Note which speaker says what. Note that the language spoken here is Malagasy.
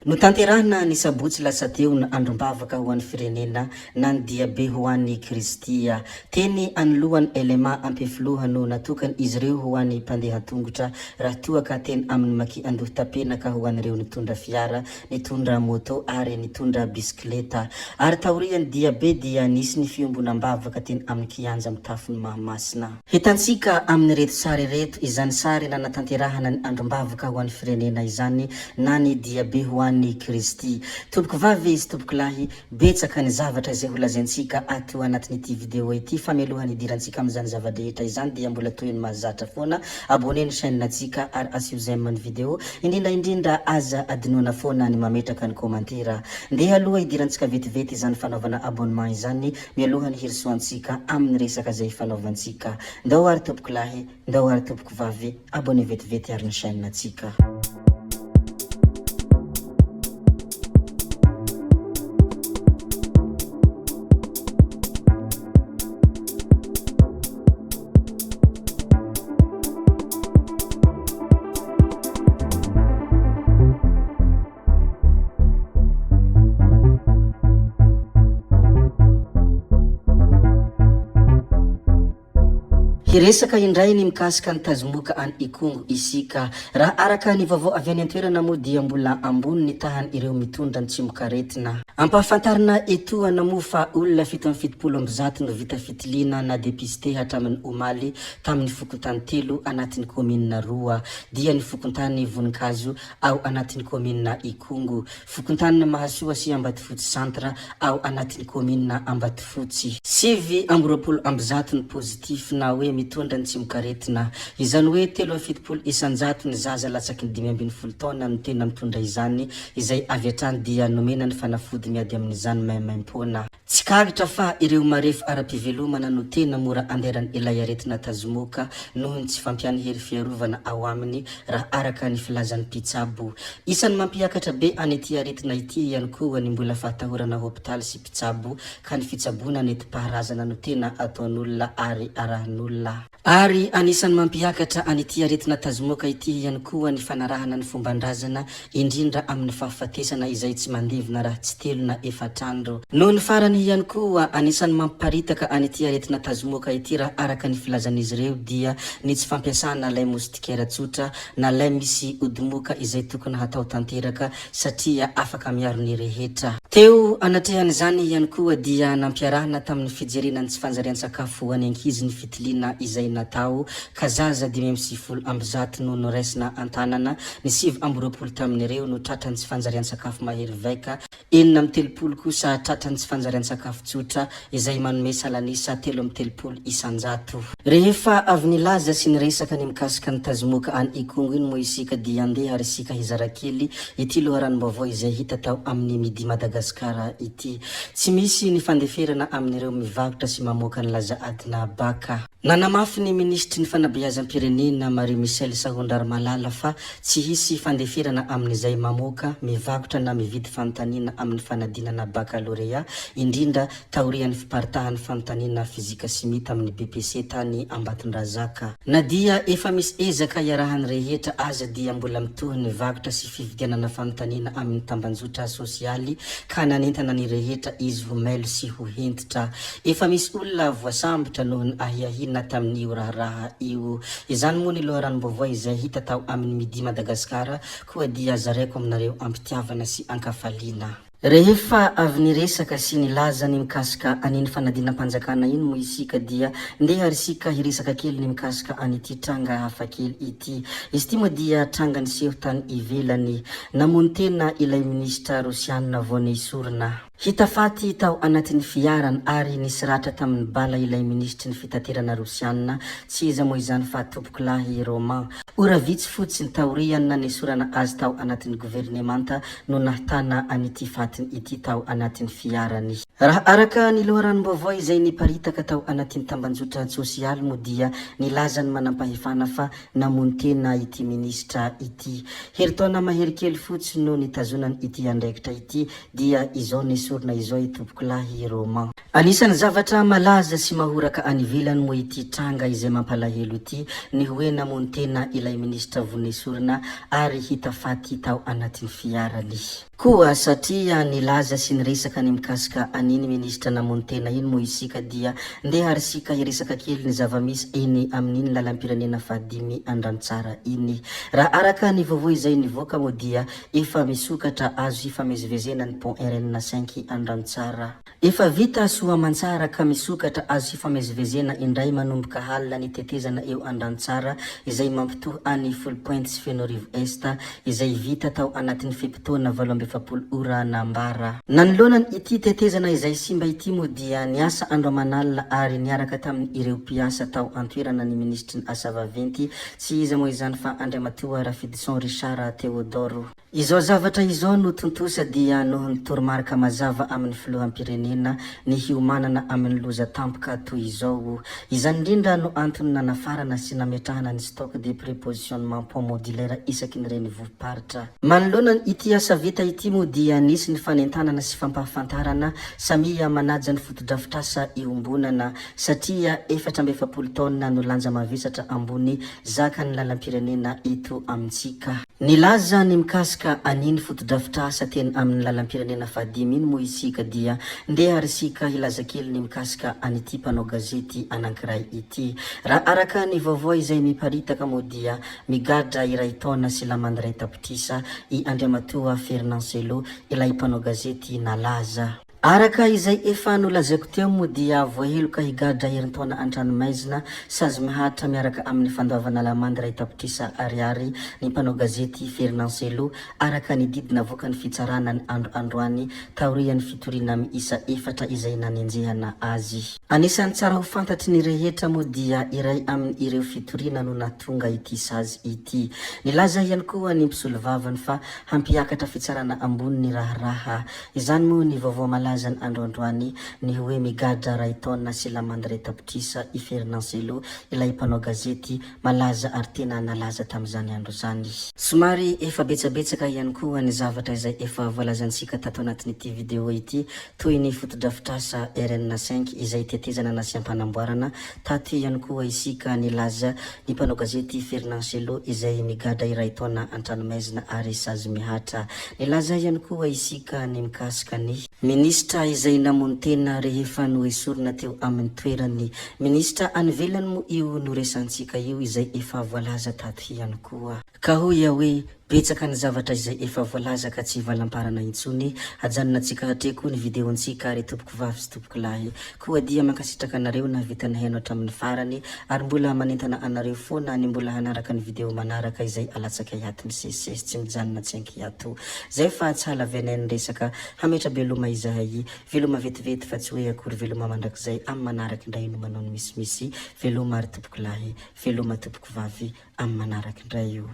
Speaker 1: Notanterahina ny sabotsy lasa teo ny androm-bavaka ho an'ny firenena na ny diabe ho an'i Kristy. Teny anoloan'ny LMA Ampefiloha no natokan' izy ireo ho an'ny mpandeha an-tongotra raha toa ka teny amin'ny Maki Andohitapenaka ho an'ireo nitondra fiara, nitondra moto ary nitondra bisikileta. Ary taorian'ny diabe dia nisy ny fiombonam-bavaka teny amin'ny kianja mitafon'i Mahamasina. Hitantsika amin'ireto sary ireto izany sary nanatanterahana ny androm-bavaka ho an'ny firenena izany na ny diabe ho an'i Kristy. Tompokovavy sy tompokolahy, betsaka ny zavatra izay ho lazaintsika ato anatin'ity video ity fa mialohan'ny hidirantsika amin'izany zava-drehetra izany dia mbola toy ny mahazatra foana, abonner ny chaîne-ntsika ary asio j'aime ny video, indrindra indrindra aza adinoana foana ny mametraka ny commentaire. Ndeha aloha hidirantsika vetivety izany fanaovana abonnement izany Mialoha ny hirosoantsika amin'ny resaka izay ifanaovantsika. Ndao ary tompoko lahy, ndao ary tompoko vavy, abonné vetivety ary ny chaîne tsika. Hiresaka indray ny mikasika ny tazomoka any Ikongo isika. Raha araka ny vaovao avy any an-toerana moa dia mbola ambony ny tahan' ireo mitondra ny tsimokaretina. Ampahafantarina etoana moa fa olona 177 no vita fitiliana na depiste hatramin'ny omaly tamin'ny fokontany telo anatin'ny kaominina roa dia ny fokontany Voninkazo ao anatin'ny kaominina Ikongo, fokontanin'i Mahasoa sy Ambatofotsy Centre ao anatin'ny kaominina Ambatofotsy. 129 ny positif na hoe mitondra ny tsimokaretina. Izany hoe 73% ny zaza latsaky ny 15 taona no tena mitondra izany, izay avy hatrany dia nomena ny fanafody miady amin'izany maimaimpoana. Tsikaritra fa ireo marefo ara-pivelomana no tena mora anderan' ilay aretina tazomoka noho ny tsy fampiany hery fiarovana ao aminy raha araka ny filazan'ny mpitsabo. Isan'ny mampiakatra be an'ity aretina ity ihany koa ny mbola fahatahorana hopitaly sy mpitsabo ka ny fitsaboana nentim-paharazana no tena ataon'olona ary arahin'olona. Ary anisan'ny mampiakatra an'ity aretina tazomoka ity ihany koa ny fanarahana ny fomban-drazana, indrindra amin'ny fahafatesana izay tsy mandevina raha tsy telo na efatr'andro. Noho ny farany ihany koa, anisan'ny mampiparitaka an'ity aretina tazomoka ity raha araka ny filazan'izy ireo dia ny tsy fampiasana lay moustiquaire tsotra na lay misy odimoka izay tokony hatao tanteraka satria afaka miaro ny rehetra. Teo anatrehan'izany ihany koa dia nampiarahana tamin'ny fijerena ny tsy fanjarian-tsakafo ho an'ny ankizy ny fitiliana izay natao ka zaza 195 no noraisina an-tanana, ny 29 tamin'ireo no tratran'ny tsy fanjarian-tsakafo mahery vaika, 36 kosa tratran'ny tsy fanjarian-tsakafo tsotra izay manome salan'isa 33%. Rehefa avy nilaza sy niresaka ny mikasika ny tazomoka any Ikongo iny moa isika dia andeha ary isika hizara kely ity loharanom-baovao izay hita tao amin'ny Midi Madagascar ity. Tsy misy ny fandeferana amin'ireo mivarotra sy mamoaka ny laza adina baka. Nanamafy ny minisitry ny fanabeazam-pirenena Marie Michelle Sahondrarimalala fa tsy hisy fandeferana amin'izay mamoaka, mivarotra na mividy fanontaniana amin'ny fanadinana bakalorea, indrindra taorian'ny fiparitahan'ny fanontaniana fizika-simia tamin'ny BEPC tany Ambatondrazaka. Na dia efa misy ezaka iarahan'ny rehetra aza dia mbola mitohy ny varotra sy fividianana fanontaniana amin'ny tambanjotra sosialy ka nanentana ny rehetra izy ho mailo sy ho hentitra. Efa misy olona voasambotra noho ny ahiahiana tamin'io raharaha io. Izany moa ny loharanom-baovao izay hita tao amin'ny Midi Madagascar koa dia zaraiko aminareo am-pitiavana sy an-kafaliana. Rehefa avy niresaka sy nilaza ny mikasika an'iny fanadinam-panjakana iny moa isika dia ndeha ary isika hiresaka kely ny mikasika an'ity tranga hafakely ity. Izy ity moa dia tranga niseho tany ivelany. Namono tena ilay minisitra rosianina vao nesorina. Hita faty tao anatin'ny fiarany ary nisy ratra tamin'ny bala ilay minisitry ny fitaterana rosianina, tsy iza moa izany fa Tompokolahy Roman. Ora vitsy fotsiny taorian'ny nanesorana azy tao anatin'ny governemanta no nahitana an'ity fatiny ity tao anatin'ny fiarany. Raha araka ny loharanom-baovao izay niparitaka tao anatin'ny tambanjotran-tsosialy moa dia nilaza ny manampahefana fa namono tena ity minisitra ity. Herintaona mahery kely fotsiny no nitazonany ity andraikitra ity dia izao nesorina izao i Tompokolahy Roman. Anisan'ny zavatra malaza sy mahoraka any ivelany moa ity tranga izay mampalahelo ity ny hoe namono tena ilay minisitra vonesorina ary hita faty tao anatin'ny fiarany. Koa satria nilaza sy niresaka ny mikasika an'iny minisitra namono tena iny moa isika dia ndeha ary isika hiresaka kely ny zava-misy eny amin'iny lalam-pirenena fahadimy Andranotsara iny. Raha araka ny vaovao izay nivoaka moa dia efa misokatra azo hifamezivezena ny pont RN cinq Andranotsara. Efa vita soa aman-tsara ka misokatra azo hifamezivezena indray manomboka halina ny tetezana eo Andranotsara izay mampitohy an'i Foulpointe sy Fenoarivo Est izay vita tao anatin'ny fe-potoana 48 ora nambara. Nanoloana ity tetezana izay simba ity moa dia niasa andro aman'alina ary niaraka tamin' ireo mpiasa tao an-toerana ny minisitry ny asa vaventy, tsy iza moa izany fa Andriamatoa Rafidison Richard Théodore. Izao zavatra izao no tontosa dia noho ny toromarika mazava amin'ny filoham-pirenena ny hiomanana amin'ny loza tampoka toy izao. Izany indrindra no antony nanafarana sy nametrahana ny stock de prépositionnement pont modulaire isaky ny renivohi-paritra. Manoloana ity asa vita ity moa dia nisy ny fanentanana sy fampahafantarana samia manaja ny fotodrafitrasa iombonana satria 44 taonina no lanja mavesatra ambony zakan'ny lalam-pirenena eto amintsika. Nilaza ny mikasika an'iny fotodrafitrasa teny amin'ny lalam-pirenena fahadimy iny moa isika dia ndeha ary isika hilaza kely ny mikasika an'ity mpanao gazety anankiray ity. Raha araka ny vaovao izay miparitaka moa dia migadra iray taona sy lamandy iray tapitrisa i Andriamatoa Fernand Cello ilay mpanao gazety nalaza. Araka izay efa nolazaiko teo moa dia voaheloka higadra herintaona an-tranomaizina, sazy mihatra miaraka amin'ny fandoavana lamandy iray tapitrisa ariary ny mpanao gazety Fernand Cello, araka ny didy navoakan'ny fitsarana ny andro androany taorian'ny fitoriana miisa efatra izay nanenjehana azy. Anisan'ny tsara ho fantatry ny rehetra moa dia iray amin'ireo fitoriana no nahatonga ity sazy ity. Nilaza ihany koa ny mpisolovavany fa hampiakatra fitsarana ambony ny raharaha. Izany moa ny vaovao malaza ny andro androany, ny hoe migadra ray taona sy lamandy iray tapitrisa i Fernand Cello, ilay mpanao gazety malaza ary tena nalaza tamin'izany andro izany. Somary efa betsabetsaka ihany koa ny zavatra izay efa voalazantsika tato anatin'ity video ity, toy ny fotodrafitrasa RN cinq izay tetezana nasiam-panamboarana, tato ihany koa isika nilaza ny mpanao gazety Fernand Cello izay migadra iray taona an-tranomaizina ary sazy mihatra. Nilaza ihany koa isika ny mikasika ny. Minisitra izay namono tena rehefa noesorina teo amin'ny toerany. Minisitra any ivelany moa io noresantsika io izay efa voalaza tato ihany koa. Ka hoy aho hoe Betsaka ny zavatra izay efa voalaza ka tsy hivalamparana intsony, ajanonantsika hatreo koa ny video-ntsika ry tompoko vavy sy tompoko lahy. Koa dia mankasitraka anareo nahavita nihaino hatramin'ny farany ary mbola manentana anareo foana ny mbola hanaraka ny video manaraka izay alatsakay ato misesisesy tsy mijanona tsy ankiato. Zay fa tsy halavianay ny resaka, hametra-beloma izahay, veloma vetivety fa tsy hoe akory veloma mandrakizay, amin'ny manaraka indray no manao ny misimisy, veloma ry tompoko lahy, veloma tompoko vavy, amin'ny manaraka indray o.